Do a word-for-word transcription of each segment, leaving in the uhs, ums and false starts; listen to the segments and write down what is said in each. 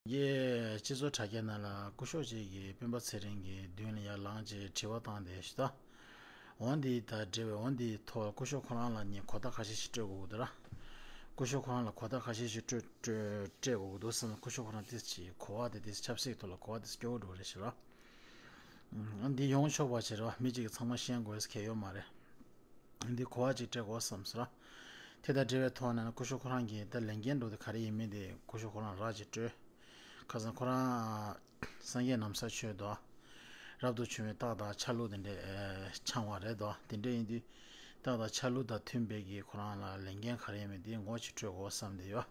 ཡེ། སྤྱི་ཚོགས་དྲ་རྒྱའི་ནང་ལ་སྐུ་ཞབས་ཅིག་གིས་སྤེན་པ་ཚེ་རིང་གི་མདུན་ལ་ཡར་ལངས་བྱས་དྲི་བ་བཏང་བསྡད་ཤག་ད། འོ་འདི་དང་འབྲེལ་བའི་འོ་འདིའི་ཐོག་སྐུ་ཞབས་ཁོ་རང་ལ་ངས་གོ་བརྡ་ཁ་ཤས་ཤིག་སྤྲོད་དགོས་ཀྱི་འདུག་ར། སྐུ་ཞབས་ཁོ་རང་ལ་གོ་བརྡ་ཁ་ཤས་ཤིག་སྤྲོད་སྤྲོད་སྤྲད་དགོས་ཀྱི་འདུག་བསམ། སྐུ་ཞབས་ཁོ་རང་ཏོག་ཙམ་གོ་བ་དེ་ཏོག་ཙམ་ཆབ་སྲིད་ཐོག་ལ་གོ་བ་ཏོག་ཙམ་སྐྱོ་བོ་འགྲོ་རེད་ཤག་ར། འདི་ཡོང་ཆོག་པ་བྱེད་རོགས། མི་གཅིག་གིས་ཚང་མ་ཤེས་དགོས་ཟེར་གྱི་ཡོད་མ་རེད། འདི་གོ་བ་གཅིག་སྤྲད་དགོས་བསམ་སོང་ར། དེ་དང་འབྲེལ་བའི་ཐོག་ནས་སྐུ་ཞབས་ཁོ་རང་གིས་ད་ལས་འགན་འགྲོ་དེ་ག་རེ་ཡིན་མིན་དེ་སྐུ་ཞབས་ཁོ་རང་ར་གཅིག་སྤྲོད། ཁ་སང་ཁོ་རང་སངས་རྒྱས་ནམ་བཟའ་ཆོས་དོ། རབ་ཏུ་བྱུང་བའི་རྟགས་དང་ཆ་ལུགས་དེ་འདྲས་འཆང་བ་རེད་དོ། དེ་འདྲས་ཡིན་དུས་རྟགས་དང་ཆ་ལུགས་དང་མཐུན་པའི་གི་ཁོ་རང་ལ་ལས་འགན་ག་རེ་ཡིན་མིན་དེ་ངོ་གཅིག་སྤྲོད་དགོས་བསམ་བསྡད་ཡོད།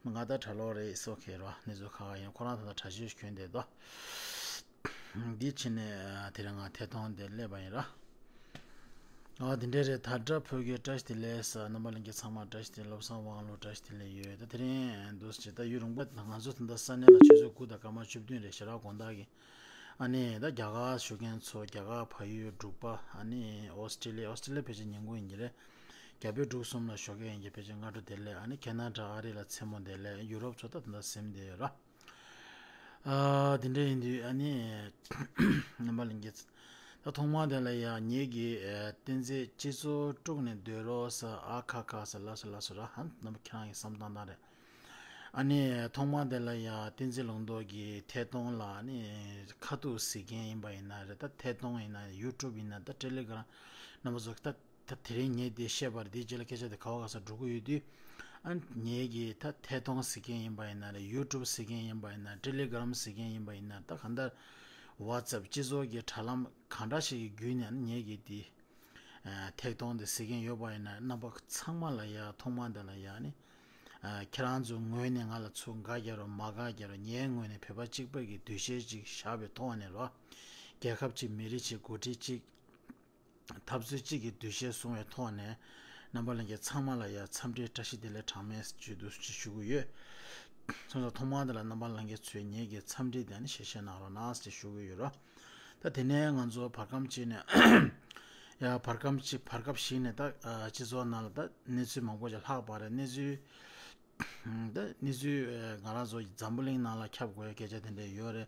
ང་ད་གྲྭ་ལོག་རེད། ཨིས་ཨོ་ཁེ་རོ། གནས་ཚུལ་ཁག་ཁག་ཡིན། ཁོ་རང་ད་ལྟ་གྲྭ་ཆས་གྱོན་བསྡད་དོ། འདི་ཕྱིན་ནས་དེ་རིང་ང་ཐད་གཏོང་དེ་སླེབས་པ་ཡིན་ར། ཨ་དེ་འདྲས་རེད། ད་སྒྲ་ཕུལ་གྱི་བཀྲ་ཤིས་བདེ་ལེགས་ཟེར། རྣམ་པ་ལྷན་རྒྱས་ཚང་མ་བཀྲ་ཤིས་བདེ་ལེགས། བློ་བཟང་དབང་ལུང་བཀྲ་ཤིས་བདེ་ལེགས་ཡོད། ད་དེ་རིང་འདུག་ཅེས་ད་ཡུན་རིང་པོ་ང་ཚོ་ད་ལྟ་ས་གནས་ལ་ཆུ་ཚོད་དགུ་དང་སྐར་མ་བཅུ་བདུན་རེད་ཤག་ར། དགོང་དག་གི། ཨ་ནི་ད་རྒྱ་གར་བཞུགས་མཁན་ཚོ། རྒྱ་གར་བལ་ཡུལ་འབྲུག་པ། ཨ་ནི་ཨོ་སི་ཀྲི་ལི་ཡ། ཨོ་སི་ཀྲི་ལི་ཡ་ཕལ་ཆེར་ཉིན་གུང་ཡིན་གྱི་རེད། རྒྱ་བལ་འབྲུག་གསུམ་ལ་ཞོགས་ཀས་ཡིན་གྱི་ཕལ་ཆེར་སྔ་དྲོ་བདེ་ལེགས། ཨ་ནི་ཁེ་ན་ཌ་ཨ་རི་ལ་མཚན་མོ་བདེ་ལེགས། ཡུ་རོབ་ཚོ་ད་ད་ལྟ་གཟིམ་བསྡད་ཡོད་ར། ཨ་དེ་འདྲ་ཡིན་དུས་ཨ་ནི་རྣམ་པ་ལྷན་རྒྱས། ད་ཐོག་མར་དེ་ལ་ཡ་ངེད་ཀྱི་ཨ་བསྟན་འཛིན་སྤྱི་ཚོགས་དཀྲུགས་ནས་སྡོད་རོགས་ཟེར། ཨ་ཁ་ཁ་ཟེར། ལགས་སོ་ལགས་སོ་ར། ཧ་རྣམ་པ་ཁྱེད་རང་གི་བསམ་སྟངས་སྟངས་རེད། ཨ་ནི་ཐོག་མར་དེ་ལ་ཡ་བསྟན་འཛིན་ལུང་རྟོགས་ཀྱི་ཐད་གཏོང་ལ་ཨ་ནི་ཁ་ཐུག་གཟིགས་མཁན་ཡིན་པ་ཡིན་ན་རེད། ད་ཐད་གཏོང་ཡིན་ན་ཡུ་ཊུབ་ཡིན་ན་ད་ཊེ་ལི་གྷི་རམ་རྣམ་པ་ཚོ་ད། ད་དེ་རིང་ངས་འདི་བཤད་པར་འདིའི་རྗེས་ལ་སྐད་ཆ་དེ་ག་བ་ག་ས་འགྲོ་གི་ཡོད་དུས། ཨ་ངེད་ཀྱིས་ད་ཐད་གཏོང་གཟིགས་མཁན་ཡིན་པ་ཡིན་ན་རེད། ཡུ་ཊུབ་གཟིགས་མཁན་ཡིན་པ་ཡིན་ན། ཊེ་ལི་གྷི་རམ་གཟིགས་མཁན་ཡིན་པ་ཡིན་ན། ད་གང་ལྟར་ཝ་ཙེབ་སྤྱི་ཚོགས་ཀྱི་དྲ་ལམ་གང་འདྲ་ཞིག་གི་བརྒྱུད་ནས་ངེད་ཀྱིས་འདི་ཨ་ཐད་གཏོང་དེ་གཟིགས་མཁན་ཡོད་པ་ཡིན་ན། རྣམ་པ་ཚང་མ་ལ་ཡ་ཐོག་མ་འདི་ལ་ཡ་ནི་ཨ་ཁྱེད་རང་ཚོ་ངོས་ནས་ང་ལ་ཚུར་དགའ་རྒྱག་རོགས། མ་དགའ་རྒྱག་རོགས། ངའི་ངོས་ནས་བོད་པ་གཅིག་པ་གི་འདུ་ཤེས་གཅིག་བཞག་པའི་ཐོག་ནས་རོགས། རྒྱལ་ཁབ་གཅིག་མི་རིགས་གཅིག་འགོ་ཁྲིད་གཅིག་འཐབ་རྩོད་གཅིག་གི་འདུ་ཤེས་བཟུང་བའི་ཐོག་ནས་རྣམ་པ་ལྷན་རྒྱས་ཚང་མ་ལ་ཡ་འཚམས་འདྲི་བཀྲ་ཤིས་བདེ་ལེགས་གྲངས་མེད་བརྗོད་འདུག་ཅེས་ཞུ་གི་ཡོད། སོང་ཙང་ཐོག་མར་དེ་ལ་རྣམ་པ་ལྷན་རྒྱས་ཚོས་ངེད་ཀྱི་འཚམས་འདྲི་དེ་ནི་ཞལ་བཞེས་གནང་རོགས་གནང་ཞེས་ཞུ་གི་ཡོད་རོ། ད་དེ་ནས་ང་ཚོ་བར་སྐབས་གཅིག་ནས་ཡ་བར་སྐབས་གཅིག་བར་སྐབས་ཤིག་ནས་ད་སྤྱི་ཚོགས་ནང་ལ་ད་གནས་ཚུལ་མང་པོ་ཞིག་ལྷག་པ་རེད། གནས་ཚུལ། ད་གནས་ཚུལ་ང་རང་ཚོ་འཛམ་བུ་གླིང་ནང་ལ་ཁྱབ་དགོས་ཡ་སྐད་ཆ་དེ་འདྲ་ཡོད་རེད།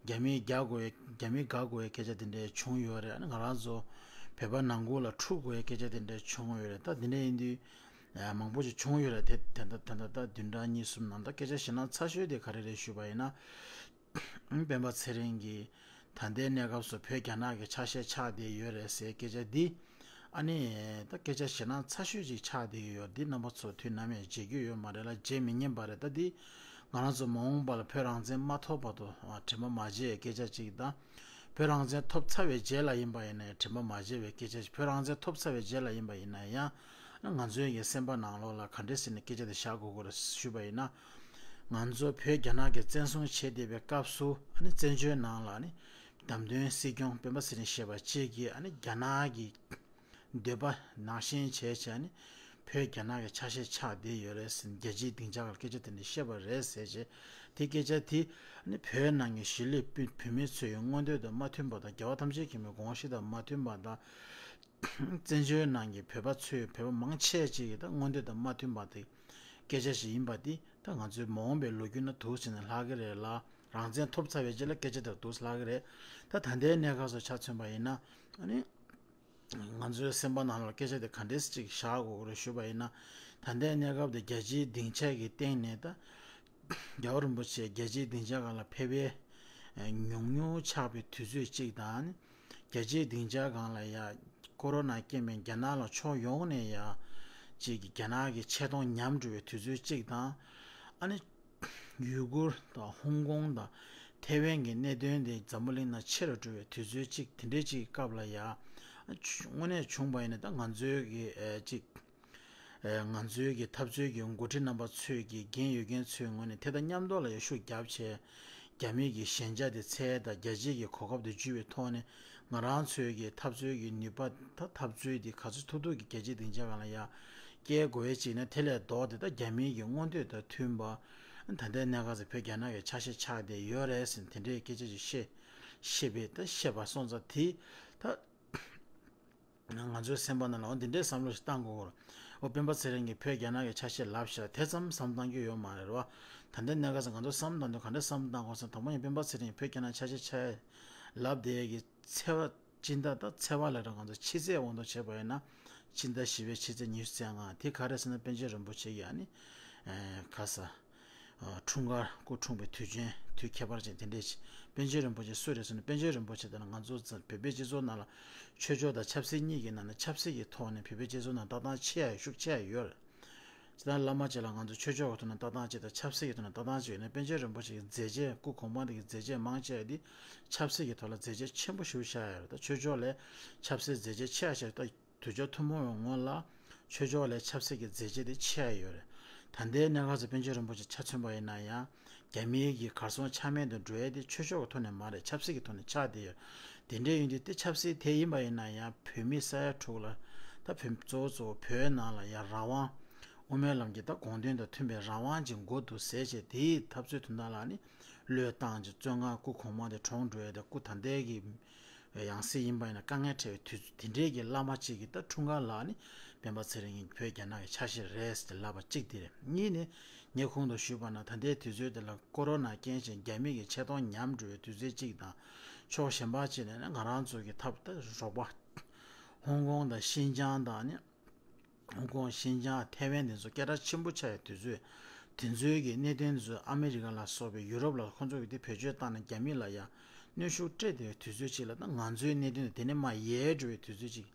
རྒྱ་མིས་རྒྱག་དགོས་ཡ། རྒྱ་མིས་དགའ་དགོས་ཡ་སྐད་ཆ་དེ་འདྲ་བྱུང་ཡོད་རེད། ཨ་ནི་ང་རང་ཚོ་བོད་པ་ནང་ཁུལ་ལ་འཁྲུག་དགོས་ཡ་སྐད་ཆ་དེ་འདྲ་བྱུང་ཡོད་རེད། ད་དེ་འདྲ་ཡིན་དུས་མང་པོ་ཞིག་བྱུང་ཡོད་རེད། དེ་དེ་འདྲ་དེ་འདྲ་ད་བདུན་ཕྲག་གཉིས་གསུམ་ནང་ད་སྐད་ཆ་ཞེད་སྣང་ཚ་ཤོས་དེ་ག་རེ་རེད་ཞུས་པ་ཡིན་ན། སྤེན་པ་ཚེ་རིང་གིས་ད་ལྟའི་གནས་སྐབས་སུ་བོད་རྒྱ་ནག་གི་ཆ་ཤས་ཆགས་བསྡད་ཡོད་རེད་ཟེར་སྐད་ཆ་འདི། ཨ་ནི་ད་སྐད་ཆ་ཞེད་སྣང་ཚ་ཤོས་ཅིག་ཆགས་བསྡད་ཡོད། འདི་རྣམ་པ་ཚོ་དུས་ནམ་ཡང་བརྗེད་རྒྱུ་ཡོད་མ་རེད་ལ། བརྗེད་མི་ཉན་པ་རེད། ད་འདི་ང་རང་ཚོ་མ་འོངས་པ་ལ་བོད་རང་བཙན་མ་ཐོབ་བར་དུ་དྲན་པ་མ་བརྗེད་སྐད་ཆ་ཅིག་དང་། བོད་རང་བཙན་ཐོབ་ཚར་བའི་རྗེས་ལ་ཡིན་པ་ཡིན་ན་ཡང་དྲན་པ་མ་བརྗེད་པའི་སྐད་ཆ་ཅིག་བོད་རང་བཙན་ཐོབ་ཚར་བའི་རྗེས་ལ་ཡིན་པ་ཡིན་ན་ཡང་། ང་ཚོའི་གི་སེམས་པ་ནང་ལོགས་ལ་ག་འདྲས་ཟེར་ནས་སྐད་ཆ་དེ་བཞག་དགོས་ཀྱི་རེད་ཞུས་པ་ཡིན་ན། ང་ཚོ་བོད་རྒྱ་ནག་གིས་བཙན་བཟུང་བྱས་བསྡད་པའི་སྐབས་སུ་ཨ་ནི་བཙན་བྱོལ་ནང་ལ་ནི་བདམས་ཐོན་སྲིད་སྐྱོང་སྤེན་པ་ཚེ་རིང་ཞེས་པ་གཅིག་གིས་ཨ་ནི་རྒྱ་ནག་གི་འདོད་པ་ནང་བཞིན་བྱས་བྱས་ནི་བོད་རྒྱ་ནག་གི་ཆ་ཤས་ཆགས་བསྡད་ཡོད་རེད་ཟེར། རྒྱལ་སྤྱིའི་སྡིངས་ཆ་སྒང་ལ་སྐད་ཆ་དེ་འདྲ་བཤད་པ་རེད་ཟེར་བྱས། དེ་སྐད་ཆ་དེ་ཨ་ནི་བོད་ནང་གི་གཞིས་ལུས་བོད་མི་ཚོའི་མངོན་འདོད་དང་མ་མཐུན་པ་དང་། རྒྱལ་བ་ཐམས་ཅད་མཁྱེན་པའི་དགོངས་གཞི་དང་མ་མཐུན་པ་དང་། བཙན་བྱོལ་ནང་གི་བོད་པ་ཚོས་བོད་པ་མང་ཆེ་ཅིག་གི་ད་མངོན་འདོད་དང་མ་མཐུན་པ་དེ་སྐད་ཆ་ཞིག་ཡིན་པ་འདི་ད་ང་ཚོའི་མ་འོངས་པའི་ལོ་རྒྱུས་ནང་འདུག་ཟེར་ནས་ལྷག་གི་རེད་ལ། རང་བཙན་ཐོབ་ཚར་བའི་རྗེས་ལ་སྐད་ཆ་དེ་འདུག་ལྷག་གི་རེད། ད་ད་ལྟའི་གནས་སྐབས་སུ་ཆ་མཚོན་པ་ཡིན་ན། ཨ་ནི་ང་ཚོའི་སེམས་པ་ནང་ལ་སྐད་ཆ་དེ་ག་འདྲས་ཅིག་བཞག་དགོས་ཀྱི་རེད་ཞུས་པ་ཡིན་ན། ད་ལྟའི་གནས་སྐབས་དེ་རྒྱལ་སྤྱིའི་སྡིངས་ཆ་གི་སྟེང་ནས་ད་རྒྱལ་བ་རིན་པོ་ཆེ་རྒྱལ་སྤྱིའི་སྡིངས་ཆ་སྒང་ལ་ཕེབས་པའི་ཉུང་ཉུང་ཆགས་པའི་དུས་ཚོད་ཅིག་དང་། རྒྱལ་སྤྱིའི་སྡིངས་ཆ་སྒང་ལ་ཡ་ཀོ་རོ་ན་རྐྱེན་པས་རྒྱ་ནག་ལ་ཕྱོགས་ཡོངས་ནས་ཡ་ཅིག་གི་རྒྱ་ནག་གི་ཆེ་མཐོང་ཉམས་འགྲོ་བའི་དུས་ཚོད་ཅིག་དང་། ཨ་ནི་ཡུ་གུར་དང་ཧོང་ཀོང་དང་ཐེ་ཝན་གྱི་གནད་དོན་དེ་འཛམ་བུ་གླིང་ནང་ཆེ་རུ་འགྲོ་བའི་དུས་ཚོད་ཅིག་དེ་འདྲའི་ཅིག་སྐབས་ལ་ཡ་དངོས་གནས་བྱུང་བ་ཡིན་ན་ད་ང་ཚོའི་གི་ཨ་ཅིག་ཨེ་ང་ཚོའི་གི་འཐབ་རྩོད་ཀྱི་འགོ་ཁྲིད་རྣམ་པ་ཚོས་ཀྱི་འགན་ཡོད་མཁན་ཚོའི་ངོས་ནས་དེ་དང་མཉམ་དུ་ལ་ཡ་ཤུགས་རྒྱབ་བྱས། རྒྱ་མི་གི་ཞན་ཆ་དེ་འཚོལ་དང་། རྒྱལ་སྤྱིའི་གི་གོ་སྐབས་དེ་འཇུས་པའི་ཐོག་ནས་ང་རང་ཚོའི་གི་འཐབ་རྩོད་ཀྱི་ནུས་པ་ད་འཐབ་རྩོད་དེ་ག་ཚོད་ཐུབ་ཐུབ་ཀྱི་རྒྱལ་སྤྱིའི་སྡིངས་ཆ་སྒང་ལ་ཡ་སྐྱེལ་དགོས་ཅིག་ན། དེ་ལས་ལྡོག་སྟེ་ད་རྒྱ་མིའི་གི་མངོན་འདོད་དང་མཐུན་པ། ད་ལྟའི་གནས་སྐབས་སུ་བོད་རྒྱ་ནག་གི་ཆ་ཤས་ཆགས་བསྡད་ཡོད་རེད་ཟེར་དེ་འདྲའི་སྐད་ཆ་ཅིག་བཤད་བཤད་པའི་ད་བཤད་པ་སོང་ཙང་དེ་ད། ང་ཚོའི་སེམས་པ་ནང་ལ་འོ་འདི་འདྲའི་བསམ་བློ་ཞིག་བཏང་དགོས་ཀྱི་རེད། འོ་སྤེན་པ་ཚེ་རིང་གིས་བོད་རྒྱ་ནག་གི་ཆ་ཤས་ལབ་ཤག་དེ་ཙམ་བསམ་བཏང་རྒྱུ་ཡོད་མ་རེད་བ། ད་ ད་ལྟའི་གནས་སྐབས་སུ་ང་ཚོ་བསམ་བློ་བཏང་དུས་ག་འདྲ་བསམ་བློ་བཏང་དགོས་སམ། དང་པོ་ཡིན་སྤེན་པ་ཚེ་རིང་བོད་རྒྱ་ནག་ཆ་ཤས་ཆགས་ལབ་བསྡད་ཀྱི་ཚེས་པ་སྤྱི་ཟླ་དང་ཚེས་པ་ལབ་ར་ང་ཚོ་ཕྱི་ཚེས་དབང་དུ་བྱས་པ་ཡིན་ན་སྤྱི་ཟླ་བཞི་པའི་ཕྱི་ཚེས་ཉི་ཤུ་རྩ་ལྔ་དེ་ག་རེ་ཟེར་ན་པཎ་ཆེན་རིན་པོ་ཆེ་གི་ཨ་ནི་ག་ས་འཁྲུངས་སྐར་སྐུ་འཁྲུངས་པའི་དུས་ཆེན་དུས་ཁྱད་པར་ཅན་དེ་འདྲས་ཤིག་པཎ་ཆེན་རིན་པོ་ཆེ་སུ་རེད་ཟེར་ན་པཎ་ཆེན་རིན་པོ་ཆེ་དེ་ལ་ང་ཚོ་བོད་པའི་སྤྱི་ཚོགས་ནང་ལ་ཆོས་ཕྱོགས་དང་ཆབ་སྲིད་གཉིས་ཀྱི་ནང་ནས་ཆབ་སྲིད་ཀྱི་ཐོག་ནས་བོད་པའི་སྤྱི་ཚོགས་ནང་ལྟ་སྟངས་ཆེ་ཡ་ཤུགས་ཆེ་ཡ་ཡོད་རེད། ཇི་ལྟར་བླ་མ་གཅིག་ལ་ང་ཚོ་ཆོས་ཕྱོགས་ཀྱི་ཐོག་ནས་ལྟ་སྟངས་གཅིག་དང་ཆབ་སྲིད་ཀྱི་ཐོག་ནས་ལྟ་སྟངས་གཅིག་ཡོད་ན་པཎ་ཆེན་རིན་པོ་ཆེ་གི་མཛད་རྗེས་སྐུ་གོང་མ་དེ་གི་མཛད་རྗེས་མང་ཆེ་བ་འདི་ཆབ་སྲིད་ཀྱི་ཐོག་ལ་མཛད་རྗེས་ཆེན་པོ་ཞིག་བཞག་ཡོད་རེད། ད་ཆོས་ཕྱོགས་ལས་ཆབ་སྲིད་མཛད་རྗེས་ཆེ་བ་ཞིག་ད་དུས་རྒྱུན་ཐུན་མོང་བའི་ངོས་ལ་ཆོས་ཕྱོགས་ལས་ཆབ་སྲིད་ཀྱི་མཛད་རྗེས་དེ་ཆེ་བ་ཡོད་རེད། ད་ལྟའི་གནས་སྐབས་སུ་པཎ་ཆེན་རིན་པོ་ཆེ་ཆ་མཚོན་པ་ཡིན་ན་ཡང་རྒྱ་མིའི་གི་གར་སོང་ཆ་མེད་དུ་འགྲོ་ཡས་དེ་ཆོས་ཕྱོགས་ཀྱི་ཐོག་ནས་མ་རེད། ཆབ་སྲིད་ཀྱི་ཐོག་ནས་ཆགས་བསྡད་ཡོད། དེ་འདྲ་ཡིན་དུས་དེ་ཆབ་སྲིད་དེ་ཡིན་པ་ཡིན་ན་ཡང་བོད་མི་ས་ཡ་དྲུག་ལ་ད་བོད་གཙོ་བོ་གཙོ་བོ་བོད་ནང་ལ་ཡང་རང་དབང་དབུ་མའི་ལམ་གྱི་ད་དགོངས་དོན་དང་མཐུན་པའི་རང་དབང་ཅིག་མགོ་འདུག་ཟེར་བྱས་དེའི་འཐབ་རྩོད་དོན་དག་ལ་ནི་བློས་བཏང་ཅིག་བཙོན་ཁང་སྐུ་གོང་མ་དེ་གྲོངས་འགྲོ་ཡས་དེ་སྐུ་ད་ལྟའི་གི་ཡང་སྲིད་ཡིན་པ་ཡིན་ན་དཀའ་ངལ་འཕྲད་པའི་དུས་ཚོད་དེ་འདྲའི་གི་བླ་མ་གཅིག་གིས་ད་འཁྲུངས་སྐར་ལ་ནི་སྤེན་པ་ཚེ་རིང་བོད་རྒྱ་ནག་གི་ཆ་ཤས་རེད་ཟེར་ལབ་པ་གཅིག་དེ་རེད། གཉིས་ནི་ངས་གོང་དུ་ཞུས་པ་ན་ད་ལྟའི་དུས་ཚོད་དེ་ལ་ཀོ་རོ་ན་རྐྱེན་བྱས་རྒྱ་མི་གི་ཆེ་མཐོང་ཉམས་འགྲོ་བའི་དུས་ཚོད་གཅིག་དང་ཕྱོགས་གཞན་པ་གཅིག་ནས་ནི་ང་རང་ཚོ་གི་ཐབས་ད་རོགས་པ་ཧོང་ཀོང་དང་ཤིན་ཅང་དང་ནི་ཧོང་ཀོང་ཤིན་ཅང་ཐའེ་ཝན་དེ་ཚོ་སྐད་གྲགས་ཆེན་པོ་ཆགས་ཡའི་དུས་ཚོད་དེ་ཚོའི་གི་གནད་དོན་དེ་ཚོ་ཨ་མི་རི་ཀ་ལ་སོགས་པའི་ཡུ་རོབ་ལ་ཁོང་ཚོ་གི་དེ་བེད་སྤྱོད་བཏང་ནས་རྒྱ་མི་ལ་ཡང་གནོན་ཤུགས་སྤྲད་བསྡད་པའི་དུས་ཚོད་ཅིག་ལ་ད་ང་ཚོའི་གནད་དོན་དེ་ནས་མར་ཡལ་འགྲོ་བའི་དུས་ཚོད་ཅིག་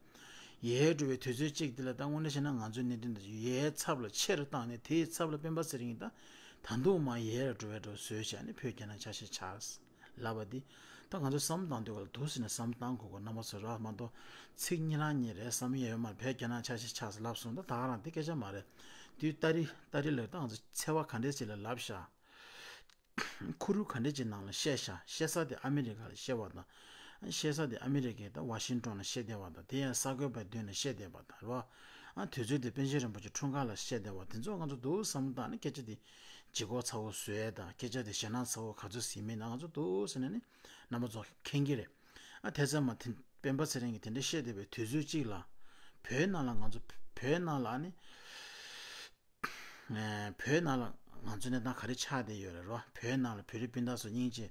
ཡལ་འགྲོ་བའི་དུས་ཚོད་ཅིག་དེ་ལ་ད་དངོས་གནས་བཤད་ན་ང་ཚོའི་གནད་དོན་དེ་ཚོ་ཡལ་ཚབ་ལ་ཆེ་རུ་བཏང་ནས་དེའི་ཚབ་ལ་སྤེན་པ་ཚེ་རིང་གིས་ད་ད་དུང་མར་ཡལ་འགྲོ་བའི་འགྲོ་བཟོས་བྱས་ནས་བོད་རྒྱ་ནག་ཆ་ཤས་ཆགས། ལབ་པ་འདི་ད་ང་ཚོ་བསམ་བཏང་དུས་ག་ལ་འདུག་ཟེར་ནས་བསམ་བཏང་དགོས་གོ་རྣམ་པ་ཚོ་ར་མ་གཏོགས་ཚིག་གཉིས་རང་གཉིས་རེད་བསམ་ཡས་ཡོད་མ་རེད། བོད་རྒྱ་ནག་ཆ་ཤས་ཆགས་ཟེར་ལབ་སོང་ད་ད་ག་རང་འདི་སྐད་ཆ་མ་རེད། དུས་ཏ་རི་ཏ་རི་ལ་ད་ང་ཚོ་ཚེས་པ་ག་འདྲས་ཅིག་ལ་ལབ་ཤག་ཁུ་རུ་ག་འདྲས་ཅིག་ནང་ལ་བཤད་ཤག་བཤད་ས་དེ་ཨ་མི་རི་ཀ་ལ་བཤད་པ་དང་བཤད་ས་དེ་ཨ་མི་རི་ཀའི་ད་ཝ་ཤིང་ཏོན་ལ་བཤད་བསྡད་པ་དང་དེ་ཡང་གསར་འགོད་པའི་མདུན་ལ་བཤད་བསྡད་པ་དང་རེད་བ། ཨ་དུས་ཚོད་དེ་པཎ་ཆེན་རིན་པོ་ཆེ་འཁྲུངས་སྐར་ལ་བཤད་བསྡད་པ་དེ་ཚོ་ང་ཚོ་འདུག་བསམ་བློ་བཏང་ནས་སྐད་ཆ་དེ། ལྗིད་ཁོག་ཚ་བོ་བཟོས་ཡས་དང་སྐད་ཆ་དེ་ཞེད་སྣང་ཚ་བོ་ག་ཚོད་ཟིན་མིན་ན་ང་ཚོ་འདུག་ཟེར་ནས་ནི་རྣམ་པ་ཚོ་མཁྱེན་གྱི་རེད། ཨ་དེ་ཚང་མ་དེ་སྤེན་པ་ཚེ་རིང་གིས་དེ་འདྲ་བཤད་བསྡད་པའི་དུས་ཚོད་གཅིག་ལ་བོད་ནང་ལ་ང་ཚོ་བོད་ནང་ལ་ནི་ཨེ་བོད་ནང་ལ་ང་ཚོ་གནས་སྟངས་ག་རེ་ཆགས་བསྡད་ཡོད་རེད་རོ། བོད་ནང་ལ་བོད་རིགས་སྤུན་ཟླ་ཚོ་སྙིང་རྗེ་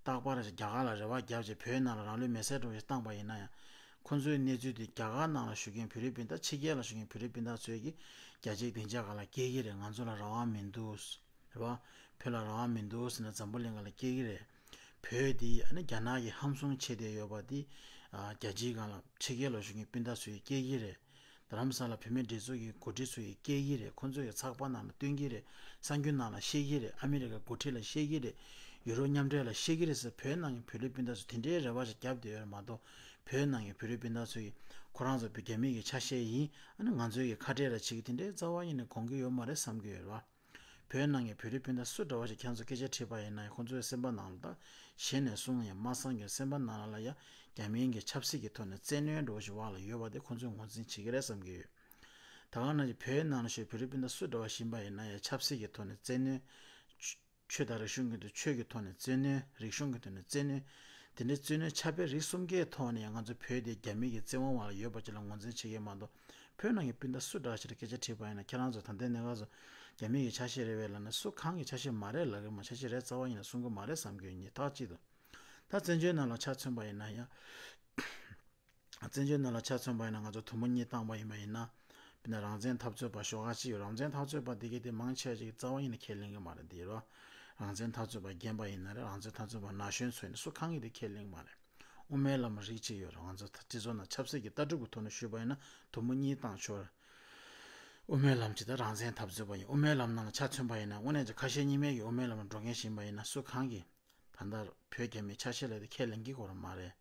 རྟག་པར་རྒྱ་གར་ལ་རེ་བ་བརྒྱབ་བྱས་བོད་ནང་ལ་རང་ལུས་མེར་སྲེག་འགྲོ་བཞིན་བཏང་པ་ཡིན་ན་ཡང་ཁོང་ཚོའི་གནས་ཚུལ་དེ་རྒྱ་གར་ནང་ལ་བཞུགས་མཁན་བོད་རིགས་སྤུན་ཟླ་ཕྱི་རྒྱལ་ལ་བཞུགས་མཁན་བོད་རིགས་སྤུན་ཟླ་ཚོས་ཀྱིས་རྒྱ་ཆེའི་སྡིངས་ཆ་སྒང་ལ་སྐྱེལ་གྱི་རེད། ང་ཚོ་ལ་རང་དབང་མི་འདུག་རེད་བ། བོད་ལ་རང་དབང་མི་འདུག་ཟེར་ནས་འཛམ་བུ་གླིང་སྒང་ལ་སྐྱེལ་གྱི་རེད། བོད་འདི་ཨ་ནི་རྒྱ་ནག་གིས་ཧམ་བཟུང་བྱས་བསྡད་ཡོད་པ་འདི་ཨ་རྒྱལ་སྤྱིའི་སྒང་ལ་ཕྱི་རྒྱལ་ལ་བཞུགས་མཁན་སྤུན་ཟླ་ཚོས་སྐྱེལ་གྱི་རེད། རྡ་རམ་ས་ལ་བོད་མིའི་སྒྲིག་འཛུགས་ཀྱི་འགོ་ཁྲིད་ཚོས་སྐྱེལ་གྱི་རེད། ཁོང་ཚོས་ཚགས་པར་ནང་ལ་སྟོན་གྱི་རེད། གསར་འགྱུར་ནང་ལ་བཤད་ཀྱི་རེད། ཨ་མི་རི་ཀའི་འགོ་ཁྲིད་ལ་བཤད་ཀྱི་རེད། ཡུ་རོབ་མཉམ་འབྲེལ་ལ་བཤད་ཀྱི་རེད་ཟེར་བོད་ནང་གི་བོད་རིགས་སྤུན་ཟླ་ཚོས་དེ་འདྲའི་རེ་བ་ཞིག་བརྒྱབ་བསྡད་ཡོད་རེད་མ་གཏོགས་བོད་ནང་གི་བོད་རིགས་སྤུན་ཟླ་ཚོས་ཁོ་རང་ཚོ་བོད་རྒྱ་མི་གི་ཆ་ཤས་ཡིན། ཨ་ནི་ང་ཚོའི་གི་ཁ་བྲལ་ལ་བྱེད་ཀྱི་དེ་འདྲའི་རྩ་བ་ཉིད་ནས་དགོངས་ཀྱི་ཡོད་མ་རེད་བསམ་གྱི་ཡོད་རེད་བ། བོད་ནང་གི་བོད་རིགས་སྤུན་ཟླ་སུ་འདྲ་བ་ཞིག་ཁྱེད་ཚོ་སྐད་ཆ་དྲིས་པ་ཡིན་ན་ཁོང་ཚོའི་སེམས་པ་ནང་ལ་ད་གཞི་ནས་གསུངས་ཡང་མ་གསང་གི་སེམས་པ་ནང་ལ་ཡ་རྒྱ་མིའི་གི་ཆབ་སྲིད་ཀྱི་ཐོག་ནས་བཙན་གནོན་འདྲ་བོ་ཞིག་འོག་ལ་ཡོད་པ་དེ་ཁོང་ཚོས་ངོས་འཛིན་བྱེད་ཀྱི་རེད་བསམ་གྱི་ཡོད། ད་ག་ནང་བཞིན་བོད་ནང་ལ་བཞུགས་བོད་རིགས་སྤུན་ཟླ་སུ་འདྲ་བ་ཞིག་ཡིན་པ་ཡིན་ན་ཡང་ཆབ་སྲིད་ཀྱི་ཐོག་ནས་བཙན་གནོན། ཆོས་དང་རིག་གཞུང་གི་ཐོག་ཆོས་ཀྱི་ཐོག་ནས་བཙན་གནོན། རིག་གཞུང་གི་ཐོག་ནས་བཙན་གནོན། དེ་འདྲའི་བཙན་གནོན་ཁྱབ་སྤེལ་རིགས་གསུམ་ཀའི་ཐོག་ནས་ང་ཚོ་བོད་དེ་རྒྱ་མི་གི་བཙན་དབང་འོག་ལ་ཡོད་པ་ཅིག་ལ་ངོས་འཛིན་བྱེད་ཀྱི་མ་གཏོགས་བོད་ནང་གི་སྤུན་ཟླ་སུ་འདྲ་ཞིག་ལ་སྐད་ཆ་དྲིས་པ་ཡིན་ན་ཁྱེད་རང་ཚོ་ད་ལྟའི་གནས་སྐབས་སུ་རྒྱ་མི་གི་ཆ་ཤས་རེད་པས་ལབ་ན་སུ་གང་གི་ཆ་ཤས་མ་རེད་ལབ་ཀྱི་མ་ཆ་ཤས་རེད་རྩ་བ་ཉིད་ནས་གསུང་གི་མ་རེད་བསམ་གྱི་ཡོད། ཉིས་ཐག་གཅིག་ཏུ། ད་བཙན་བྱོལ་ནང་ལ་ཆ་མཚོན་པ་ཡིན་ན་ཡང་། བཙན་བྱོལ་ནང་ལ་ཆ་མཚོན་པ་ཡིན་ན་ང་ཚོ་དུམ་བུ་གཉིས་བཏང་པ་ཡིན་པ་ཡིན་ན། དཔེར་ན་རང་བཙན་འཐབ་རྩོད་པ་ཤོག་ཁག་གཅིག་ཡོད། རང་བཙན་འཐབ་རྩོད་པ་འདི་གའི་དེ་མང་ཆེ་ཅིག་རྩ་བ་ཉིད་ནས་ཁས་ལེན་གྱི་མ་རེད་འདི་རོ། རང་བཙན་འཐབ་རྩོད་པ་རྒན་པ་ཡིན་ན་རེད། རང་བཙན་འཐབ་རྩོད་པ་ན་གཞོན་ཚོ་ཡིན་ན་སུ་གང་གིས་དེ་ཁས་ལེན་གྱི་མ་རེད། དབུ་མའི་ལམ་རིགས་གཅིག་ཡོད་རེད། ང་ཚོ་སྤྱི་ཚོགས་ནང་ཆབ་སྲིད་ཀྱི་ལྟ་གྲུབ་ཀྱི་ཐོག་ནས་ཞུས་པ་ཡིན་ན་དུམ་བུ་གཉིས་བཏང་ཆོག་རེད། དབུ་མའི་ལམ་གཅིག་དང་རང་བཙན་འཐབ་རྩོད་པ་ཡིན། དབུ་མའི་ལམ་ནང་ལ་ཆ་མཚོན་པ་ཡིན་ན་དངོས་གནས་ཀྱི་ཁ་ཞེ་གཉིས་མེད་ཀྱི་དབུ་མའི་ལམ་ལ་འགྲོ་མཁན་ཞིག་ཡིན་པ་ཡིན་ན་སུ་གང་གིས། ད་ལྟ་བོད་རྒྱ་མིའི་ཆ་ཤས་ལབ་དེ་ཁས་ལེན་གྱི་ཡོད་རེད་མ་རེད།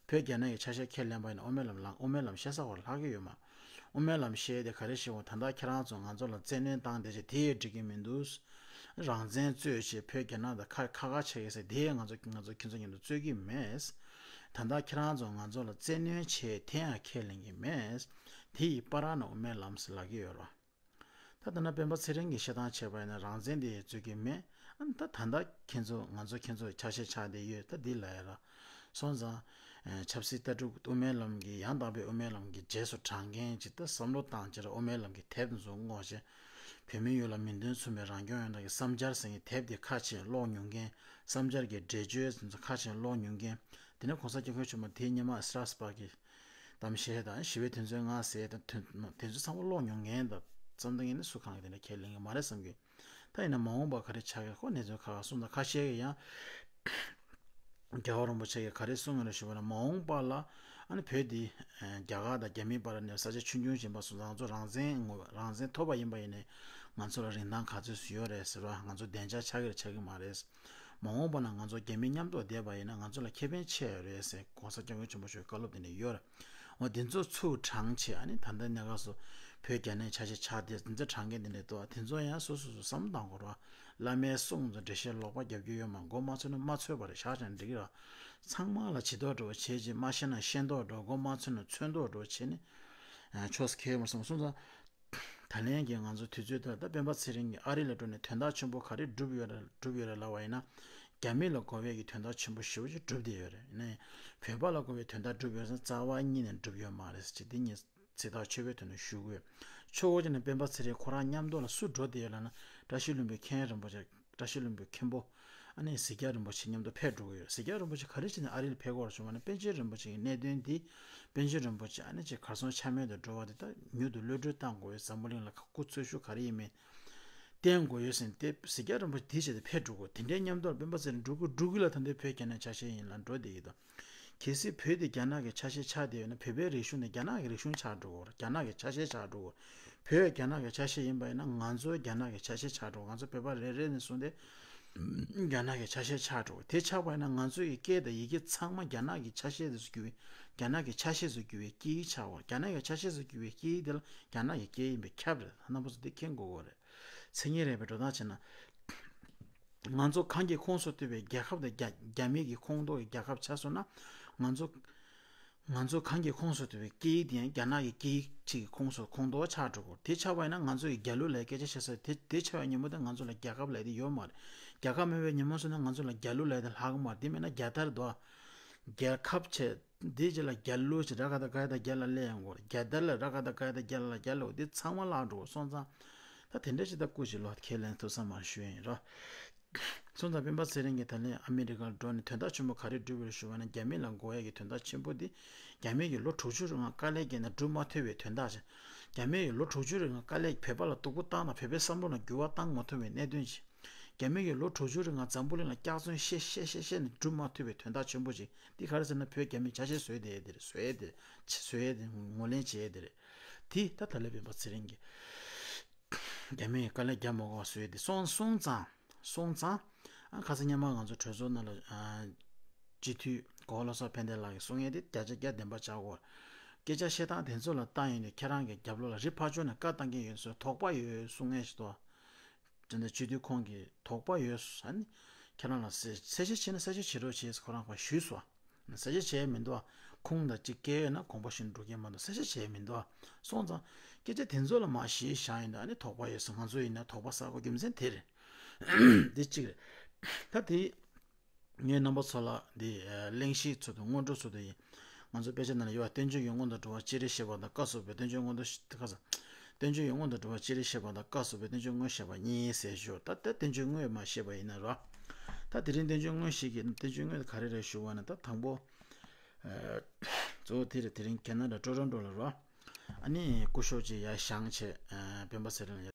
བོད་རྒྱ་ནག་གི་ཆ་ཤས་ཁས་ལེན་པ་ཡིན་ན་དབུ་མའི་ལམ་ལ་དབུ་མའི་ལམ་བཤད་ས་ཁོ་རང་ལྷག་གི་ཡོད་མ། དབུ་མའི་ལམ་བཤད་དེ་ག་རེ་བཤད་འོང་། ད་ལྟ་ཁྱེད་རང་ཚོ་ང་ཚོ་ལ་བཙན་གནོན་བཏང་བསྡད་བྱས་དེ་ཡིས་འགྲིག་གི་མི་འདུག་རང་བཙན་རྩོད་བྱས་བོད་རྒྱ་ནག་དང་ཁ་ཁ་ཁ་ཆགས་ཡོད་ཟེར་དེ་ཡིས་ང་ཚོ་ང་ཚོ་ཁྱེད་ཚོ་མཉམ་དུ་རྩོད་ཀྱི་མེད། ད་ལྟ་ཁྱེད་རང་ཚོ་ང་ཚོ་ལ་བཙན་གནོན་བྱས་དེ་ཡང་ཁས་ལེན་གྱི་མེད། དེ་ཡི་བར་ན་དབུ་མའི་ལམ་ཟེར་ལབ་ཀྱི་ཡོད་རེད། ད་ལྟ་ན་སྤེན་པ་ཚེ་རིང་གིས་བཤད་སྟངས་བྱས་པ་ཡིན་ན་རང་བཙན་དེ་རྩོད་ཀྱི་མེད། ཨ་ནི་ད་ད་ལྟ་ཁྱེད་ཚོ་ང་ཚོ་ཁྱེད་ཚོ་ཆ་ཤས་ཆགས་བསྡད་ཡོད། ད་འདི་ལ་ཡ་ར་སོང་ཙང་། ཨེ་ཆབ་སྲིད་ལྟ་གྲུབ་དབུ་མའི་ལམ་གྱི་ཡང་དག་པའི་དབུ་མའི་ལམ་གྱི་རྗེས་སུ་འབྲང་མཁན་ཅིག་ད་བསམ་བློ་བཏང་བྱས་ར་དབུ་མའི་ལམ་གྱི་དེབ་འཛུགས་སྔོག་བྱས། བོད་མི་ཡུལ་ལ་མིང་དོན་མཚུངས་པའི་རང་སྐྱོང་ཡོང་ཐབས་ཀྱི་བསམ་འཆར་ཟེར་མཁན་དེབ་དེ་ཁ་ཕྱེ་ཀློག་མྱོང་མཁན། བསམ་འཆར་གྱི་འགྲེལ་བརྗོད་ཟེར་ཚོ་ཁ་ཕྱེ་ཀློག་མྱོང་མཁན། དེ་ནས་གོང་ས་སྐྱབས་མགོན་ཆེན་པོ་དེའི་སྔོན་མ་སི་ཊ་སི་པག་གི་གཏམ་བཤད་དང་ཞི་བའི་དོན་ཚན་ལྔ་ཟེར་དང་དོན་དེ་ཚོ་ཚང་མ་ཀློག་མྱོང་མཁན་དང་བསམ་བཏང་མཁན་ནི་སུ་གང་གི་དེ་འདྲ་ཁས་ལེན་གི་མ་རེད་བསམ་གི། ད་ཡིན་ན་མ་འོངས་པ་ག་རེ་ཆགས་ཀྱི་ཁོ་གནས་ཚུལ་ཁག་ཁག་གསུངས་དང་ཁ་ཤས་ཀྱིས་ཡང་རྒྱལ་བ་རིན་པོ་ཆེ་གིས་ག་རེ་གསུངས་ཡོད་རེད་ཞུ་བ་ན། མ་འོངས་པ་ལ་ཨ་ནི་བོད་འདི་རྒྱ་གར་དང་རྒྱ་མིའི་བར་ནས་ས་ཆ་ཆུང་ཆུང་ཞིག་ཡིན་པ་སོང་ཙང་ང་ཚོ་རང་བཙན་ངོ་རང་བཙན་ཐོབ་པ་ཡིན་པ་ཡིན་ནའི་ང་ཚོ་ལ་རིན་ཐང་ག་ཚོད་ཡོད་རེད་ཟེར་བ། ང་ཚོ་བདེ་འཇགས་ཆགས་ཀྱི་རེད་ཆགས་ཀྱི་མ་རེད། མ་འོངས་པ་ན་ང་ཚོ་རྒྱ་མི་མཉམ་དུ་བསྡད་པ་ཡིན་ན་ང་ཚོ་ལ་ཁེ་ཕན་ཆེ་ཡོད་རེད་ཟེར་གོང་ས་སྐྱབས་མགོན་ཆེན་པོ་མཆོག་གིས་བཀའ་སློབ་དེ་འདྲ་ཡོད་རེད། འོ་དེ་ཚོ་ཚུར་དྲངས་བྱས་ཨ་ནི་ད་ལྟ་གནས་སྐབས་སུ་བོད་རྒྱ་ནག་ཆ་ཤས་ཆགས་བསྡད་དེ་ཚོ་དྲངས་མཁན་དེ་འདྲ་འདུག་དེ་ཚོ་ཡང་སོ་སོ་སོ་བསམ་བློ་བཏང་དགོས་རེད། བླ་མའི་གསུང་ཚོ་འགྲེལ་བཤད་ལོག་པ་རྒྱབ་རྒྱུ་ཡོད་མ་མགོ་མ་ཚོས་ན་མ་ཚོས་པ་རེད་བཞག་ཀྱང་འགྲིག་གི་རེད། ཚང་མ་ལ་བྱེད་མདོག་འདྲ་བོ་བྱས་ཀྱི་མ་ཤེས་ན་ཤེས་མདོག་འདྲ་བོ་མགོ་མ་ཚོས་ན་ཚོས་མདོག་འདྲ་བོ་བྱས་ནས་ཨ་ཆོས་ཁེལ་མ་སོང་སོང་ཙང་། ད་ལན་གྱི་ང་ཚོ་དུས་ཚོད་འདིར་ད་སྤེན་པ་ཚེ་རིང་གིས་ཨ་རི་ལ་འགྲོ་ནས་དོན་དག་ཆེན་པོ་ག་རེ་བསྒྲུབས་ཡོད་རེད་བསྒྲུབས་ཡོད་རེད་ལབ་པ་ཡིན་ན། རྒྱ་མི་ལ་དགོས་པའི་གི་དོན་དག་ཆེན་པོ་ཞེ་པོ་ཅིག་བསྒྲུབས་བསྡད་ཡོད་རེད། ནས་བོད་པ་ལ་དགོས་པའི་དོན་དག་བསྒྲུབས་ཡོད་ཟེར་རྩ་བ་ཉིད་ནས་བསྒྲུབས་ཡོད་མ་རེད་ཟེར་དེ་ངས་ཚིག་ཐག་ཆོད་པོའི་ཐོག་ནས་ཞུ་དགོས། ཆོས་འཁོར་གྱི་ནས་སྤེན་པ་ཚེ་རིང་ཁོ་རང་མཉམ་དུ་ལ་སུ་འགྲོ་བསྡད་ཡོད་ལབ་ན། བཀྲ་ཤིས་ལྷུན་པོའི་མཁན་རིན་པོ་ཆེ། བཀྲ་ཤིས་ལྷུན་པོའི་མཁན་པོ། ཨ་ནི་གཟིགས་རྒྱ་རིན་པོ་ཆེ་མཉམ་དུ་ཕེབས་འགྲོ་གི་ཡོད། གཟིགས་རྒྱ་རིན་པོ་ཆེ་ག་རེ་བྱས་ནས་ཨ་རི་ལ་ཕེབས་དགོས་རེད་བྱུང་བ་ནི་པཎ་ཆེན་རིན་པོ་ཆེ་གི་གནད་དོན་འདི། པཎ་ཆེན་རིན་པོ་ཆེ་ཨ་ནི་ཅིག་གར་སོང་ཆ་མེད་དུ་འགྲོ་བ་འདི་ད་མྱུར་དུ་གློད་གྲོལ་བཏང་དགོས་ཡོད། འཛམ་བུ་གླིང་ལ་སྐུ་འཚོ་ཤུགས་ག་རེ་ཡིན་མིན་བསྟན་དགོས་ཡོད་ཟེར་ཏེ་གཟིགས་རྒྱ་རིན་པོ་ཆེ་དེའི་ཆེད་དུ་ཕེབས་འགྲོ་དགོས། དེ་འདྲའི་མཉམ་དུ་སྤེན་པ་ཚེ་རིང་འགྲོ་གི་འགྲོ་གི་ལ་ད་ལྟའི་བོད་རྒྱ་ནག་ཆ་ཤས་ཡིན་ལ་འགྲོ་བསྡད་ཡོད་དོ། གལ་སྲིད་བོད་དེ་རྒྱ་ནག་གི་ཆ་ཤས་ཆགས་བསྡད་ཡོད་ན་བོད་པའི་རིག་གཞུང་ནི་རྒྱ་ནག་གི་རིག་གཞུང་ཆགས་འགྲོ་གི་རེད། རྒྱ་ནག་གི་ཆ་ཤས་ཆགས་འགྲོ་གི་རེད། བོད་རྒྱ་ནག་གི་ཆ་ཤས་ཡིན་པ་ཡིན་ན་ང་ཚོ་རྒྱ་ནག་གི་ཆ་ཤས་ཆགས་འགྲོ། ང་ཚོ་བོད་པ་རེ་རེ་ནས་བཟུང་སྟེ་རྒྱ་ནག་གི་ཆ་ཤས་ཆགས་འགྲོ། དེ་ཆགས་པ་ཡིན་ན་ང་ཚོ་ཡི་སྐད་དང་ཡི་གེ་ཚང་མ་རྒྱ་ནག་གི་ཆ་ཤས་དེ་ཚོ་གྱུར་བའི་རྒྱ་ནག་གི་ཆ་ཤས་སུ་གྱུར་བའི་སྐད་ཡིག་ཆགས་འགྲོ། རྒྱ་ནག་གི་ཆ་ཤས་སུ་གྱུར་བའི་སྐད་ཡིག་དེ་ལ་རྒྱ་ནག་གི་སྐད་ཡིན་པས་ཁྱབ་རེད། རྣམ་པ་ཚོ་འདི་མཁྱེན་དགོས་ཀྱི་རེད། མཚན་ཉིད་རིག་པའི་འགྲོ་སྟངས་བྱས་ན། ང་ཚོ་གང་གི་ཁོངས་སུ་གཏོགས་པའི་རྒྱལ་ཁབ་དང་རྒྱ་རྒྱ་མི་གི་ཁོངས་གཏོགས་ཀྱི་རྒྱལ་ཁབ་ཆགས་སོང་ན། ང་ཚོ་ང་ཚོ་གང་གི་ཁོངས་སུ་གཏོགས་པའི་སྐད་ཡིག་དེ་ཡང་རྒྱ་ནག་གི་སྐད་ཡིག་ཅིག་གི་ཁོངས་སུ་ཁོངས་གཏོགས་ཆགས་འགྲོ་གི་རེད། དེ་ཆགས་པ་ཡིན་ན་ང་ཚོ་ཡི་རྒྱ་ལོ་ལབ་སྐད་ཆ་བཤད་ས་དེ་དེ་ཆགས་པའི་ཉིན་མོ་དེ་ང་ཚོ་ལ་རྒྱལ་ཁབ་ལབ་དེ་ཡོད་མ་རེད། རྒྱལ་ཁབ་མེད་པའི་ཉིན་མོ་སོང་ན་ང་ཚོ་ལ་རྒྱ་ལོ་ལབ་དེ་ལྷག་གི་མ་རེད། དེ་མིན་ན་རྒྱལ་དར་དོ། རྒྱལ་ཁབ་བྱས། འདི་རྗེས་ལ་རྒྱལ་གླུ་ཞིག་ར་ག་ད་ག་ད་རྒྱལ་ལ་ལས་ཡང་གོ་རྒྱལ་དར་ལ་ར་ག་ད་ག་ད་རྒྱལ་ལ་རྒྱལ་ལོ་འདི་ཚང་མ་བརླག་འགྲོ་སོང་ཙང་། ད་དེ་འདྲ་ཅིག་ད་སྐུ་ཞིག་ལོ་ཁས་ལེན་ཐུབ་ས་མ་ཞུ་ཡིན་རོ། སོང་ཙང་སྤེན་པ་ཚེ་རིང་གིས་ད་ལན་ཨ་མི་རི་ཀར་འགྲོ་ནས་དོན་དག་ཆེན་པོ་ག་རེ་བསྒྲུབས་ཡོད་ཞུ་བ་ན། རྒྱ་མི་ལ་དགོས་ཡ་གི་དོན་དག་ཆེན་པོ་འདི་རྒྱ་མི་གི་ལོ་དྲུག་ཅུ་རིང་ལ་དཀའ་ལས་བརྒྱབ་ན་སྒྲུབ་མ་ཐུབ་པའི་དོན་དག་ཅིག་རྒྱ་མི་གི་ལོ་དྲུག་ཅུ་རིང་ལ་དཀའ་ལས་བོད་པ་ལ་སྡུག་པོ་བཏང་དང་བོད་པའི་བསམ་བློ་ལ་འགྱུར་བ་བཏང་མ་ཐུབ་པའི་གནད་དོན་ཅིག་རྒྱ་མི་གིས་ལོ་དྲུག་ཅུ་རིང་ལ་འཛམ་བུ་གླིང་ལ་སྐྱག་རྫུན་བཤད་བཤད་བཤད་བཤད་ནས་སྒྲུབ་མ་ཐུབ་པའི་དོན་དག་ཆེན་པོ་ཅིག་འདི་ག་རེ་ཟེར་ན་བོད་རྒྱ་མིས་ཆ་ཤས་བཟོས་བསྡད་དེ་རེད། བཟོས་དེ་བཟོས་དེ་ངོས་ལེན་བྱས་དེ་རེད། དེ་ད་ད་ལས་སྤེན་པ་ཚེ་རིང་གིས་རྒྱ་མིས་དཀའ་ལས་རྒྱག་མ་དགོས་པ་བཟོས་དེ་སོང་སོང་ཙང་སོང་ཙང་ཨ་ཁ་སང་སྔོན་མ་ང་ཚོ་གྲོས་ཚོགས་ནང་ལ་ཨ་སྤྱི་འཐུས་གོ་བ་བློ་བཟང་ཕན་བདེ་ལགས་ཀྱིས་གསུང་ཡས་དེ་བརྒྱ་ཆ་བརྒྱ་བདེན་པ་ཆགས་ཀྱི་ཡོད། སྐད་ཆ་བཤད་སྟངས་དེ་ཚོ་ལ་བལྟས་ཡོང་དུས་ཁྱེད་རང་གི་རྒྱབ་ལོགས་ལ་རི་ཕར་ཕྱོགས་ནས་བཀའ་བཏང་གི་ཡོད་ཟེར་དོགས་པ་ཡོད་གསུང་མཁན་ཞིག་འདུག་དེ་འདྲ་སྤྱི་འཐུས་ཁོང་གིས་དོགས་པ་ཡོད་ཟེར་ནས་ཁྱེད་རང་ལ་གསལ་གསལ་བཤད་བྱས་ན་གསལ་བཤད་བྱེད་རོགས་བྱས་ཟེར་ཁོ་རང་ཕར་ཞུས་སོང་། གསལ་བཤད་བྱས་མི་འདུག་ཁུངས་དང་གཅིག་སྐད་ཡོད་ན་དགོངས་པ་བཞིན་འགྲོ་གི་མ་གཏོགས་གསལ་བཤད་བྱས་མི་འདུག་སོང་ཙང་སྐད་ཆ་དེ་ཚོ་ལ་མར་གཞི་བཞག་ཡིན་ད་ཨ་ནི་དོགས་པ་ཡོད་ཟེར་ང་ཚོ་ཡིན་ན་དོགས་པ་ཟ་དགོས་རྒྱུ་མཚན་དེ་རེད། འདི་གཅིག་རེད། ད་དེ། ངས་རྣམ་པ་ཚོ་ལ་འདི་ཨ་གླེང་གཞི་ཚུལ་དུ་སྔོན་འགྲོ་ཚུལ་དུ་ཡིན། ང་ཚོ་དཔེ་ཆ་ནང་ལ་ཡོད་པ་བསྟན་བཅོས་ཀྱི་སྔོན་དུ་འགྲོ་བ་སྤྱིར་བཤད་པ་དང་སྐབས་སུ་བབ་པའི་བསྟན་བཅོས་སྔོན་དུ་ཤ་ཁ་ས། བསྟན་བཅོས་ཀྱི་སྔོན་དུ་འགྲོ་བ་སྤྱིར་བཤད་པ་དང་སྐབས་སུ་བབ་པའི་བསྟན་བཅོས་དངོས་བཤད་པ་གཉིས་ཟེར་ཞོར་ད་ལྟ་བསྟན་བཅོས་དངོས་མ་བཤད་པ་ཡིན་ན་རོ། ད་དེ་རིང་བསྟན་བཅོས་དངོས་ཤིག་གི་བསྟན་བཅོས་དངོས་དེ་ག་རེ་རེད་ཞུ་བ་ན་ད་དང་པོ། ཨ་གཙོ་བོ་དེ་རེད། དེ་རིང་ཁེ་ན་ཌ་ཊོ་རོན་ཊོ་ལ་རོ། ཨ་ནི་སྐུ་ཞབས་ཅིག་ཡར་བཞེངས་བྱས་ཨ་སྤེན་པ་ཚེ་རིང་ལ།